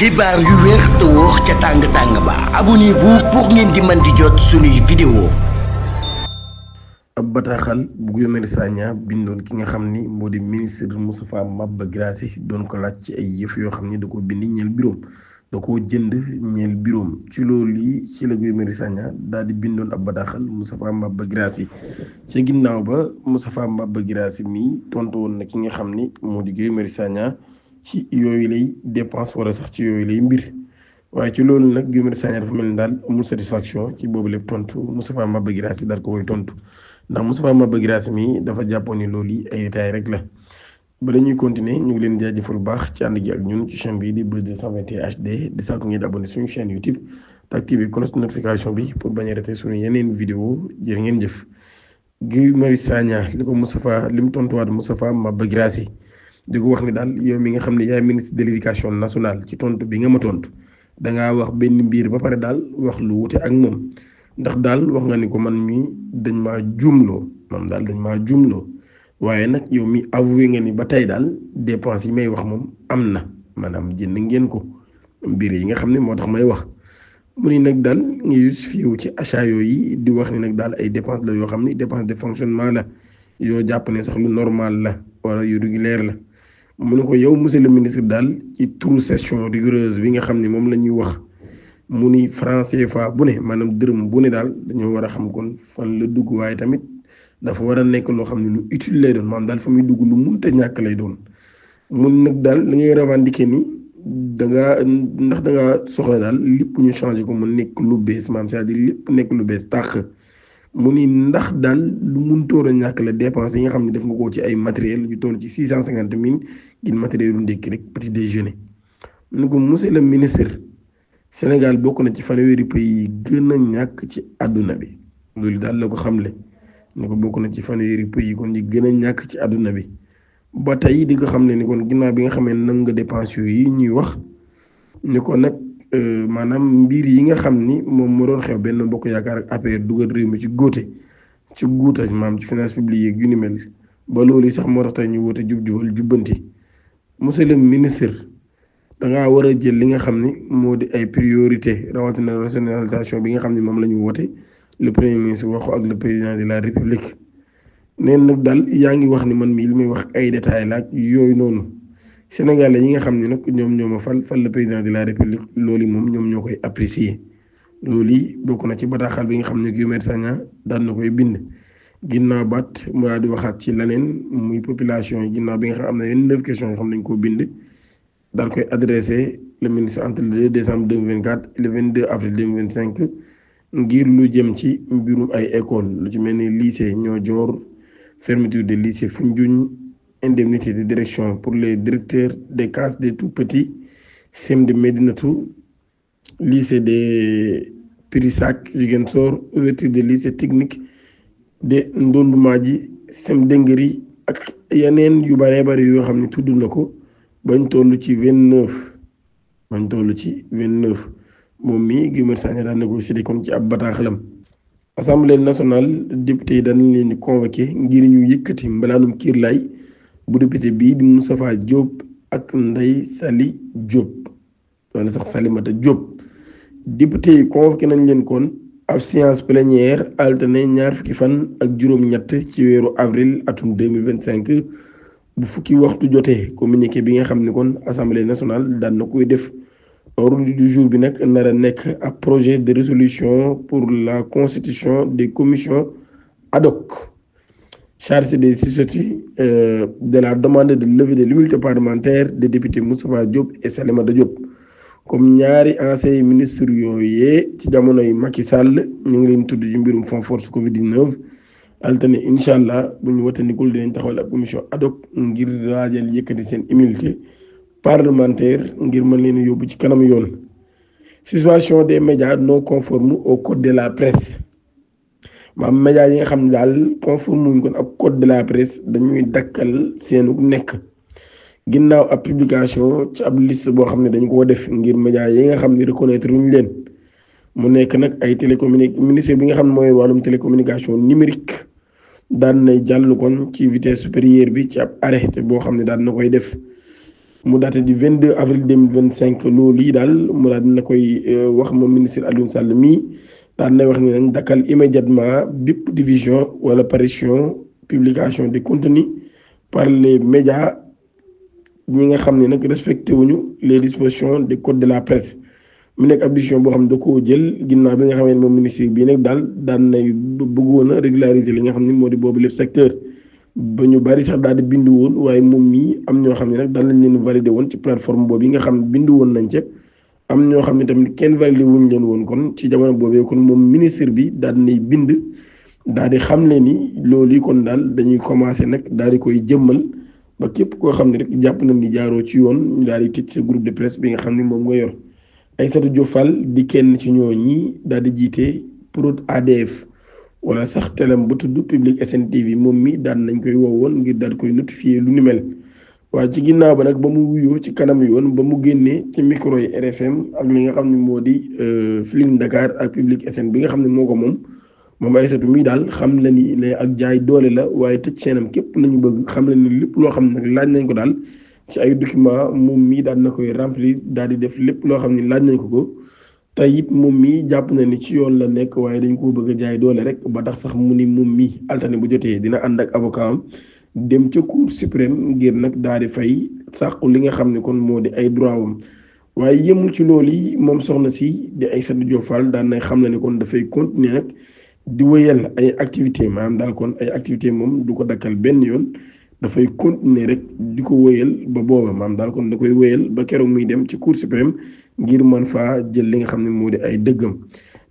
xibaar yu wér te wóor ca tàng-tàng ba abonnez-vous pour ngeen di mën di jot suñuy vidéo. ab bataaxal bu Guy Marius Sagna bindoon ki nga xam ni moo di ministre Moustapha Maba Guirassy doon ko laaj ci ay yëf yoo xam ni da ko bind ñeel bureau da koo jënd ñeel bureau ci loolu yi ci la Guy Marius Sagna daal di bindoon ab bataaxal Moustapha Maba Guirassy ca ginnaaw ba Moustapha Maba Guirassy mi tontu woon na ki nga xam ni moo di Guy Marius Sagna ci yooyu lay dépense wala sax ci yooyu lay mbir waaye ci loolu nag Guy Marius Sagna dafa mel ni daal amul satisfaction ci boobu lépp tontu Moustapha Maba Guirassy daal ko koy tontu ndax Moustapha Maba Guirassy mi dafa jàppoon ni loolu yi ay détails rek la. ba dañuy continuer ñu ngi leen jaajëfal bu baax ci ànd gi ak ñun ci chaîne bi di Buzz 221 HD di sàkku ngeen di abonné suñu chaîne YouTube te activer cloche de notification bi pour bañ a rater suñu yeneen vidéo jërë ngeen jëf. Guy Marius Sagna li ko Moustapha li mu tontuwaat Moustapha Maba Guirassy di ko wax ni daal yow mi nga xam ne yaay ministre de l'éducation nationale ci tontu bi nga ma tontu dangaa wax benn mbir ba pare daal wax lu wute ak moom ndax daal wax nga ni ko man mi dañ maa juumloo man daal dañ maa juumloo waaye nag yow mi avoué nga ni ba tey daal dépense yi may wax moom am na maanaam jënd ngeen ko mbir yi nga xam ne moo tax may wax mu ni nag daal nga justifié wu ci achat yooyu di wax ni nag daal ay dépense la yoo xam ni dépense de fonctionnement la yoo jàpp ne sax lu normal la wala yu régulière la mu ne ko yow monsieur le ministre daal ci turu session rigoureuse bi nga xam ne moom la ñuy wax mu ni franc CFA bu ne maanaam dërëm bu ne daal dañoo war a xam kon fan la dugg waaye tamit dafa war a nekk loo xam ne lu utile lay doon maanaam daal fa muy dugg lu munta ñàkk lay doon mun nag daal da ngay revendiquer ni ndax da ngaa soxla daal lépp ñu changé ko mu nekk lu bees maanaam c'est-à-dire lépp nekk lu bees tàq mu ni ndax daal lu muntoor a ñàkk la dépense yi nga xam ne def nga ko ci ay matériel yu toll ci 650 000 ngir matériel yu ndékki rek petit déjeuner mu ne ko monsieur le ministre Sénégal bokk na ci fanweeri pays yi gën a ñàkk ci àdduna bi loolu daal la ko xamle ni ko bokk na ci fanweeri pays yi kon yi gën a ñàkk ci àdduna bi ba tey di ko xam ne ni kon ginnaaw bi nga xamee nag nga dépense yooyu ñuy wax ni ko nag maanaam mbir yi nga xam ni moom moo doon xew benn bokk yaakaar ak APR dugal réew mi ci guuta maam ci finance publique yeeg yu ni mel ba loolu sax moo tax tey ñu woote jub-jubal jubbanti monsieur le ministre dangaa war a jël li nga xam ni moo di ay priorité rawatina rationalisation bi nga xam ni moom la ñu woote le premier ministre wax ko ak le président de la république neen nag daal yaa ngi wax ni man mii li may wax ay détails la ak yooyu noonu Sénégalais yi nga xam ne nag ñoom ñoo ma fal le président de la république loolu moom ñoom ñoo koy apprécier loolu yi bokk na ci bataaxal bi nga xam ne Guy Marius Sagna daan na koy bind ginnaaw baat mu daal di waxaat ci leneen muy population yi ginnaaw bi nga xam am na yenn 9 questions yoo xam ne dañ koo bind daal koy adressé le ministre entre le 2 décembre 2024 et le 22 avril 2025 ngir lu jëm ci mbirum ay école lu ci mel ni lycée Niodior fermeture des lycées Foundiougne indemnité de direction pour les directeurs des classes des tout petits CEM de Médinatoul lycée de Pirissac Ziguinchor ouverture des lycées techniques de Ndondumadji CEM Dengeri ak yeneen yu bare bare yoo xam ne tudd na ko bañ toll ci 29 moom mii Guy Marius Sagna daan na ko cité kon ci ab bataaxalam. Assemblée nationale député yi dañ leen di convoqué ngir ñu yëkkati mbalaanum kiirlaay bu député bii di Moustapha Diop ak Ndeye Saly Diop wala sax Salimata Diop député yi convoqué nañ leen kon ab séance plénière alterné ñaar fukki fan ak juróom-ñett ci weeru avril atum 2025 bu fukki waxtu jotee communiqué bi nga xam ne kon assemblée nationale daan na koy def. Ordre du jour bi nag nar a nekk ab projet de résolution pour la constitution des commissions ad hoc chargées des statuts de la demande de levée de l'immunité parlementaire des députés Moustapha Diop et Salimata Diop comme ñaari anciens ministres yooyee ci jamonoy Macky Sall ñu ngi leen tudd ci mbirum fonds force Covid 19 altine incha allah bu ñu watandikul dinañ taxawal ab commission ad hoc ngir waajal yëkkati seen immunité parlementaire ngir mën leen yóbbu ci kanam yoon. Suspension des médias non conformes au code de la presse maam médias yi nga xam ne daal conforme wuñ kon ak code de la presse dañuy dakkal seenu nekk ginnaaw ab publication ci ab liste boo xam ne dañ koo def ngir médias yi nga xam ne reconnaître wuñ leen mu nekk nag ay ministère bi nga xam ne mooy wàllum télécommunication numérique daan nay jàll kon ci vitesse supérieure bi ci ab arrêté boo xam ne daan na koy def. mu daté du 22 avril 2025 loolu yi daal mu daal dina koy wax moom ministre Alioune Sall mii daal na wax ni nañ dakkal immédiatement bépp division wala parution publication de contenu par les médias ñi nga xam ne nag respecté wuñu les dispositions du code de la presse mu nekk ab décision boo xam ne da koo jël ginnaaw bi nga xam ne moom ministre bii nag daal daan nay bëggoon a régulariser li nga xam ne moo di boobu lépp secteur ba ñu bari sax daal di bindu woon waaye moom mii am ñoo xam ne nag daan lañ leen validé woon ci plateforme boobu yi nga xam ne bindu woon nañ ca am ñoo xam ne tamit kenn validé wuñ leen woon kon ci jamono boobee kon moom ministre bi daal di nay bind daal di xam le ni loolu yi kon daal dañuy commencé nag daal di koy jëmmal ba képp koo xam ne rek jàpp na ni jaaroo ci yoon ñu daal di tëj sa groupe de presse bi nga xam ne moom nga yor. Aïssatou Diop Fall di kenn ci ñoo ñi daal di jiite Prod ADF wala sax telam bu tudd Public SN TV moom mi daan nañ koy woowoon ngir daal koy notifier lu ni mel waaye ci ginnaaw ba nag ba mu wuyoo ci kanam yoon ba mu génnee ci micro yi RFM ak li nga xam ne moo di Feeling Dakar ak Public SN bi nga xam ne moo ko moom Aïssatou mi daal xam la ni ne ak jaay doole la waaye tëj seenam képp nañu bëgg xam la ni lépp loo xam ne nag laaj nañ ko daal ci ay document moom mii daal na koy remplir daal di def lépp loo xam ne laaj nañ ko te it moom mii jàpp na ni ci yoon la nekk waaye dañ koo bëgg a jaay doole rek ba tax sax mu ni moom mii altine bu jotee dina ànd ak avocat am dem ca cour suprême ngir nag daal di fay sàqu li nga xam ne kon moo di ay droit am waaye yemul ci loolu yi moom soxna si di Aïssatou Diop Fall daan nay xam ne ni kon dafay continuer nag di wéyal ay activité maanaam daal kon ay activité moom du ko dakkal benn yoon dafay continuer rek di ko wéyal ba booba maanaam daal kon da koy wéyal ba keroog muy dem ci cour suprême ngir mën faa jël li nga xam ne moo di ay dëggam.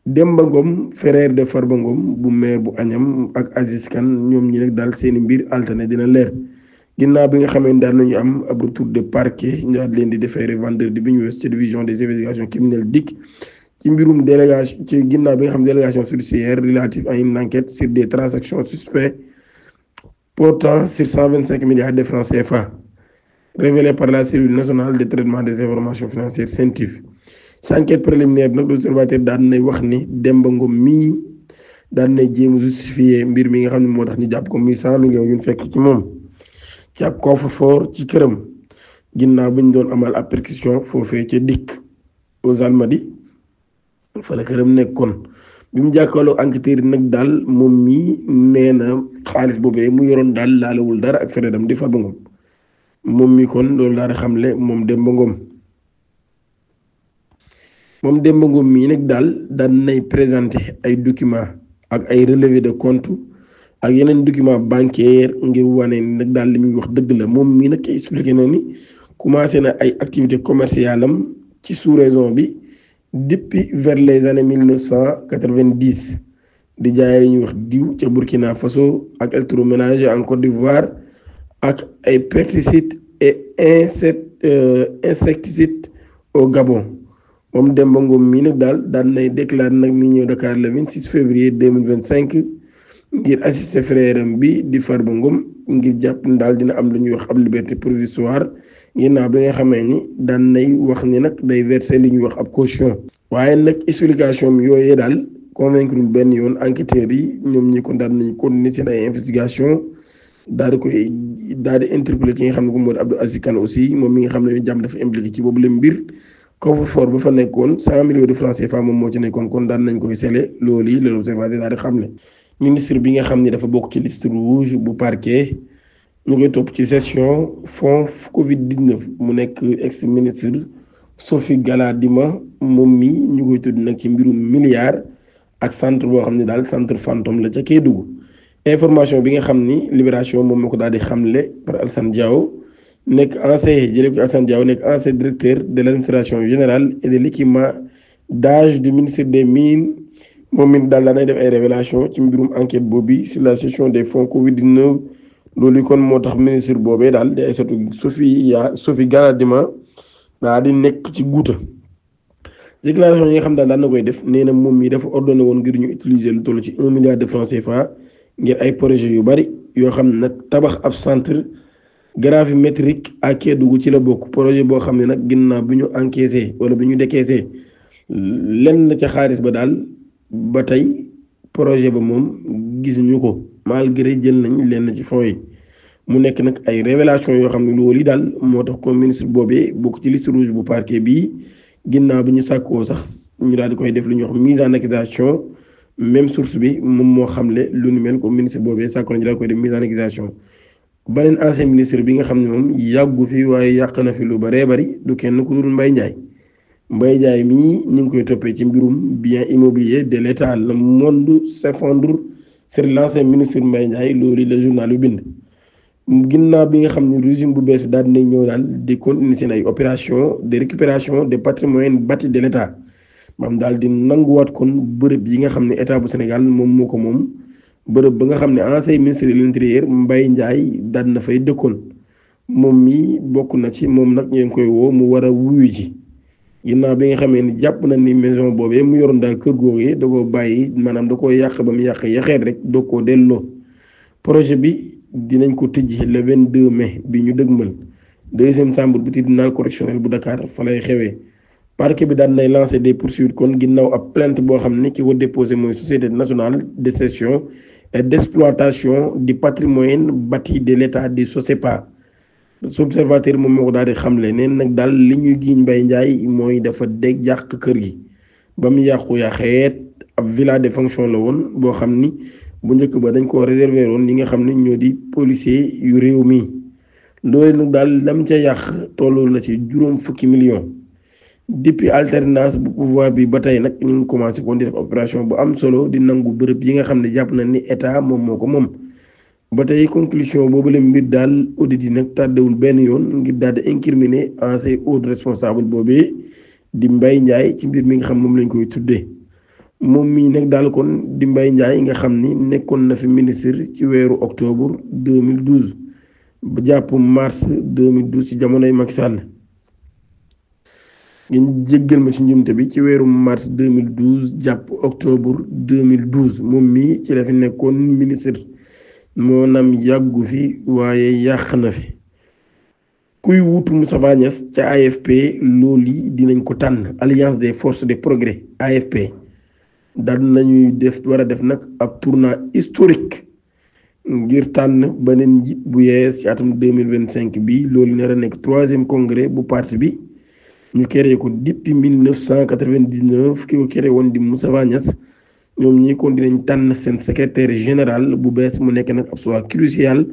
Demba Ngom frère de Farba Ngom bu maire bu Agnam ak Aziz Kane ñoom ñi nag daal seeni mbir altine dina leer ginnaaw bi nga xamee ne daal nañu am ab retour de parquet ñu daal leen di defeere vendredi bi ñu wees ci division des investigations criminelles DIC ci mbirum délégation ci ginnaaw bi nga xam délégation judiciaire relative à une enquête sur des transactions suspectes portant sur 125 milliards de francs CFA révélé par la cellule nationale de traitement des informations financières CENTIF ci enquête préliminaire bi nag l'observateur daan nay wax ni Demba Ngom mii daan nay jéem justifier mbir mi nga xam ne moo tax ñu jàpp ko muy 100 millions yu ñu fekk ci moom ci ab coffre-fort ci këram ginnaaw bi ñu doon amal ab perquisition foofee ca DIC aux Almadies fa la këram nekkoon bi mu jàkkaarloo enquêteur yi nag daal moom mii nee na xaalis boobee mu yoroon daal laalewul dara ak frère am di Farba Ngom moom mi kon loolu daal di xamle moom Demba Ngom mii nag daal daan nay présenté ay documents ak ay relevé de compte ak yeneen document bancaire ngir wane ni nag daal li muy wax dëgg la moom mii nag expliqué na ni commencé na ay activités commerciales am ci sous-région bi depuis vers les années 1990 di jaay li ñuy wax diw ca Burkina Faso ak électroménager en Côte d'Ivoire ak ay pesticides et insecticides au Gabon moom Demba Ngom mii nag daal daan nay déclaré nag mi ñëw Dakar le 26 février 2025 ngir assister frère am bi di Farba Ngom ngir jàpp ni daal dina am lu ñuy wax ab liberté provisoire ginnaaw bi nga xamee ni daan nay wax ni nag day verser li ñuy wax ab caution. waaye nag explication bi yooyee daal convaincre benn yoon enquêteurs yi ñoom ñi ko daan nañ continuer seen ay investigation daal di interpeller ki nga xam ne ko moo di Abdou Aziz Kane aussi moom mi nga xam ne jàmm dafa impliqué ci boobu la mbir coffre-fort ba fa nekkoon 100 millions de francs CFA moom moo ci nekkoon kon daan nañ koy sele loolu yi loolu observateur daal di xam ne ministre bi nga xam ne dafa bokk ci liste rouge bu parquet ñu koy topp ci session fonds Covid 19 mu nekk ex ministre Sophie Galadima moom mi ñu koy tudd nag ci mbirum milliard ak centre boo xam ne daal centre fantôme la ca Kédougou information bi nga xam ni Libération moom moo ko daal di xamle par Alassane Diao nekk ancien jëlee ko Alassane Diao nekk ancien directeur de l'administration générale et de l'équipement d'âge du ministère des mines moom it daal daanay def ay révélation ci mbirum enquête boobu sur la gestion des fonds Covid 19 loolu kon moo tax ministre boobee daal di Aïssatou Sophie Galadima daa di nekk ci guuta déclaration yi nga xam daal daan na koy def nee na moom mi dafa ordonné woon ngir ñu utiliser lu toll ci 1 milliard de francs CFA ngir ay projet yu bari yoo xam ne nag tabax ab centre gravimétrique à Kédougou ci la bokk projet boo xam ne nag ginnaaw bi ñu encaissé wala bi ñu décaissé lenn ca xaalis ba daal ba tey projet ba moom gisuñu ko malgré jël nañ lenn ci fonds yi mu nekk nag ay révélation yoo xam ne loolu yi daal moo tax ko ministre boobee bokk ci liste rouge bu parquet bii ginnaaw bi ñu sàkkoo sax ñu daal di koy def lu ñuy wax mise en accusation même source bi moom moo xamle lu ni mel ko ministre boobee sàkkoo nañu daal koy def mise en accusation. beneen ancien ministre bi nga xam ne moom yàggu fi waaye yàq na fi lu baree bari du kenn ku dul Mbaye Ndiaye. Mbaye Ndiaye mii ñu ngi koy toppee ci mbirum bien immobilier de l'État. Le monde s'effondre sur l'ancien ministre Mbaye Ndiaye loolu la journal yu bind. ginnaaw bi nga xam ne régime bu bees bi daal dinañ ñëw daal di continuer seen ay opération de récupération des patrimoines bâtis de l'État maanaam daal di nanguwaat kon bërëb yi nga xam ne état bu Sénégal moom moo ko moom. bërëb ba nga xam ne ancien ministre de l'intérieur Mbaye Ndiaye daan na fay dëkkoon moom mi bokk na ci moom nag ñu ngi koy woo mu war a wuyu ji ginnaaw bi nga xamee ni jàpp na ni maison boobee mu yoroon daal kër googee da koo bàyyi maanaam da koo yàq ba mu yàq yaxeet rek doo koo delloo. projet bi dinañ ko tëj le 22 mai bi ñu dëgmal deuxième chambre bu tribunal correctionnel bu Dakar fa lay xewee. parquet bi daan nay lancer des poursuites kon ginnaaw ab plainte boo xam ne ki ko déposé mooy société nationale de gestion et d'exploitation du patrimoine bâti de l'État di SOCEPA. L'Observateur moom moo ko daal di xamle neen nag daal li ñuy giiñ Mbaye Ndiaye mooy dafa dégg yàq kër gi ba mu yàqu yaxeet ab villa de fonction la woon boo xam ni bu njëkk ba dañ koo réserver woon ñi nga xam ne ñoo di policier yu réew mi loolu nag daal lam ca yàq tollu na ci juróom fukki millions. depuis alternance bu pouvoir bi ba tey nag ñu ngi commencé kon di def opération bu am solo di nangu bërëb yi nga xam ne jàpp na ni état moom moo ko moom ba tey conclusion boobu la mbir daal audit yi nag tàddewul benn yoon ngir daal di incriminer ancien haut responsable boobee di Mbaye Ndiaye ci mbir mi nga xam moom lañ koy tuddee moom mii nag daal kon di Mbaye Ndiaye nga xam ni nekkoon na fi ministre ci weeru octobre 2012 ba jàpp mars 2012 ci jamonoy Macky Sall. ngeen jéggal ma ci njumte bi ci weeru mars 2012 jàpp octobre 2012 moom mii ci la fi nekkoon ministre moo nam yàggu fi waaye yàq na fi kuy wutu Moustapha Niasse ca AFP loolu yi dinañ ko tànn alliance des forces de progrès AFP daal nañuy war a def nag ab tournant historique ngir tànn beneen njiit bu yees ci atum 2025 bi loolu nar a nekk 3e congrès bu parti bi ñu créé ko depuis 1999 ki ko créé woon di Moustapha Niasse ñoom ñi kon dinañ tànn seen secrétaire général bu bees mu nekk nag ab choix crucial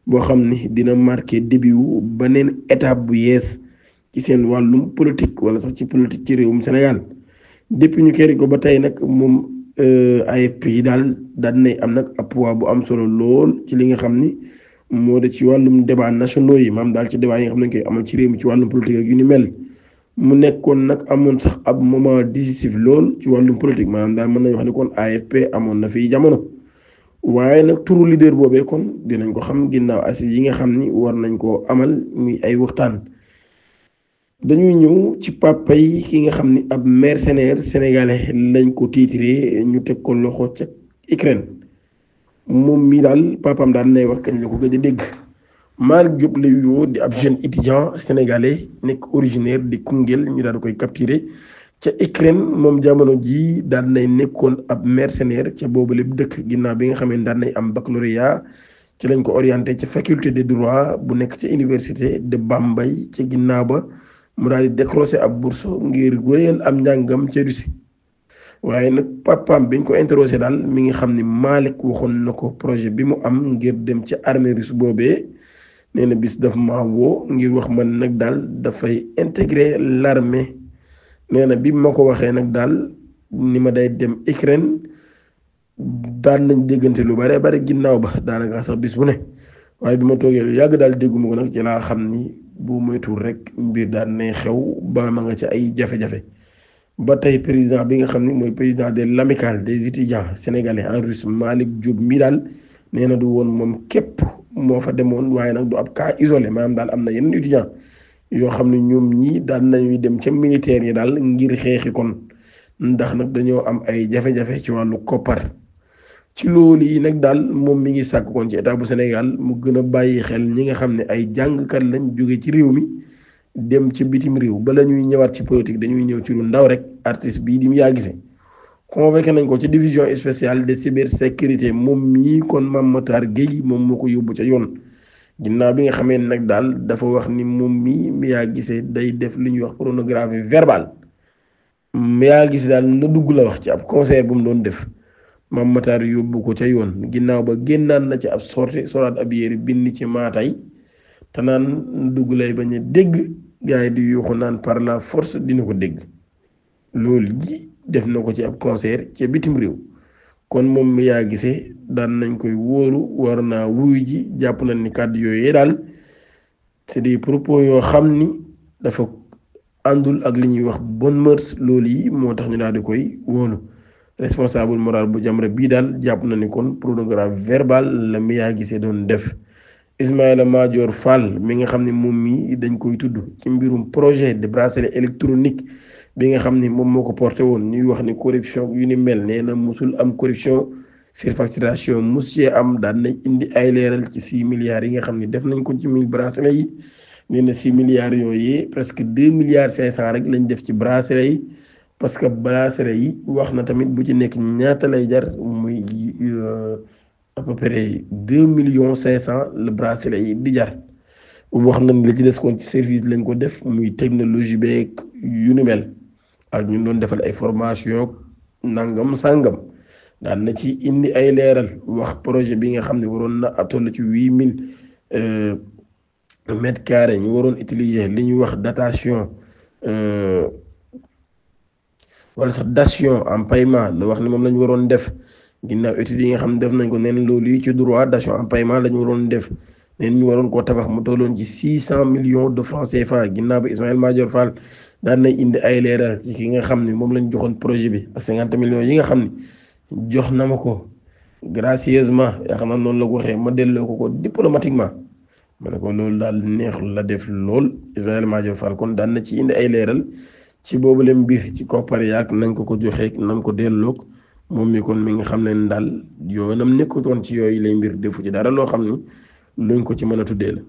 boo xam ne dina marqué début wu beneen étape bu yees ci seen wàllum politique wala sax ci politique ci réewum Sénégal depuis ñu créé ko ba tey nag moom AFP yi daal nay am nag ab poids bu am solo lool ci li nga xam ni moo de ci wàllum débat nationaux yi maam daal ci débat yi nga xam ne koy amal ci réew mi ci wàllum politique ak yu ni mel. mu nekkoon nag amoon sax ab moment décisif lool ci wàllum politique maanaam daal mën nañu wax ne kon AFP amoon na fi jamono waaye nag turu leader boobee kon dinañ ko xam ginnaaw assises yi nga xam ni war nañ koo amal muy ay waxtaan. dañuy ñëw ci papa yi ki nga xam ni ab mercenaire sénégalais lañ ko tiitree ñu teg ko loxo ca Ukraine moom mii daal papaam daal nay wax kañ la ko gëj a dégg. Malick Diop la yoo di ab jeune étudiant sénégalais nekk originaire di Koungheul ñu daal di koy capturé ca Ukraine moom jamono ji daal nay nekkoon ab mercenaire ca boobu lépp dëkk ginnaaw bi nga xam ne daal nay am baccalauréat ci lañ ko orienté ca faculté de droit bu nekk ca université de Bambey ca ginnaaw ba mu daal di décroché ab bourse ngir wéyal am njàngam ca Russie waaye nag papaam biñ ko interrogé daal mi ngi xam ni Malick waxoon na ko projet bi mu am ngir dem ca armée russe boobee. nee na bis daf ma woo ngir wax man nag daal dafay intégrer l'armée nee na bi ma ko waxee nag daal ni ma day dem Ukraine daan nañ déggante lu bare bare ginnaaw ba daanaka sax bis bu ne waaye bi ma toogee lu yàgg daal dégguma ko nag ci laa xam ni bu moytuwul rek mbir daal nay xew ba ma nga ci ay jafe-jafe. ba tey président bi nga xam ni mooy président de l'amicale des étudiants sénégalais en Russie Malick Diop mi daal nee na du woon moom képp moo fa demoon waaye nag du ab cas isolé maanaam daal am na yeneen étudiant yoo xam ne ñoom ñii daal nañuy dem ca militaire yi daal ngir xeexi kon ndax nag dañoo am ay jafe-jafe ci wàllu koppar. ci loolu yi nag daal moom mi ngi sàkk kon ci état bu Sénégal mu gën a bàyyi xel ñi nga xam ne ay jàngkat lañ jóge ci réew mi dem ci bitim réew bala ñuy ñëwaat ci politique dañuy ñëw ci lu ndaw rek artiste bii di mu yaa gisee convoqué nañ ko ci division spéciale de cybersécurité moom mii kon Mame Matar Gueye moom moo ko yóbbu ca yoon ginnaaw bi nga xamee nag daal dafa wax ni moom mi yaa gisee day def li ñuy wax pornographie verbale yaa gis daal na dugg la wax ci ab concert bu mu doon def Mame Matar yóbbu ko ca yoon ginnaaw ba génnaan na ci ab sorte solaat ab yére bind ci maatay te naan dugg lay bañ a dégg gars yi di yuuxu naan par la force dina ko dégg loolu ji def na ko ci ab concert ca bitim réew kon moom mi yaa gisee daan nañ koy wóoru war naa wuyu ji jàpp nañ ni kàddu yooyu daal c'est des propos yoo xam ni dafa àndul ak li ñuy wax bonne mœurs loolu yi moo tax ñu daal di koy wóolu responsable moral bu Jamra bii daal jàpp na ni kon pornographie verbale la mi yaa gisee doon def Ismaïla Madior Fall mi nga xam ne moom mii dañ koy tudd ci mbirum projet de bracelet électronique bi nga xam ni moom moo ko porté woon ñuy wax ni corruption yu ni mel nee na musul am corruption surfacturation musie am daan nañ indi ay leeral ci 6 milliards yi nga xam ni def nañ ko ci 1000 bracelet yi nee na 6 milliards yooyu presque 2 milliards 500 rek lañ def ci bracelet yi parce que bracelet yi wax na tamit bu ci nekk ñaata lay jar muy à peu près 2,5 millions le bracelet yi di jar wax na ni la ci des kon ci service lañ ko def muy technologie beeg yu ni mel ak ñu doon defal ay formation nangam sangam daan na ci indi ay leeral wax projet bi nga xam ne waroon na toll ci 8000 mètres carrés ñu waroon utiliser li ñuy wax datation wala sax dation en paiement la wax ni moom la ñu waroon def ginnaaw études yi nga xam ne def nañ ko neen loolu yi ci droit dation en paiement la ñu waroon def neen ñu waroon koo tabax mu tolloon ci 600 millions de francs CFA ginnaaw bi Ismaïla Madior Fall daan nay indi ay leeral ci ki nga xam ne moom lañ joxoon projet bi ak 50 millions yi nga xam ne jox na ma ko gracieusement yaakaar naa noonu la ko waxee ma delloo ko diplomatiquement ma ne ko loolu daal neexul la def lool Ismaïla Madior Fall kon daan na ci indi ay leeral ci boobu leen mbir ci koppar yaak nañ ko joxeek nañ ko delloog moom mi kon mi nga xam ne daal yoonam nekkutoon ci yooyu lay mbir defu ci dara loo xam ni luñ ko ci mën a tuddee la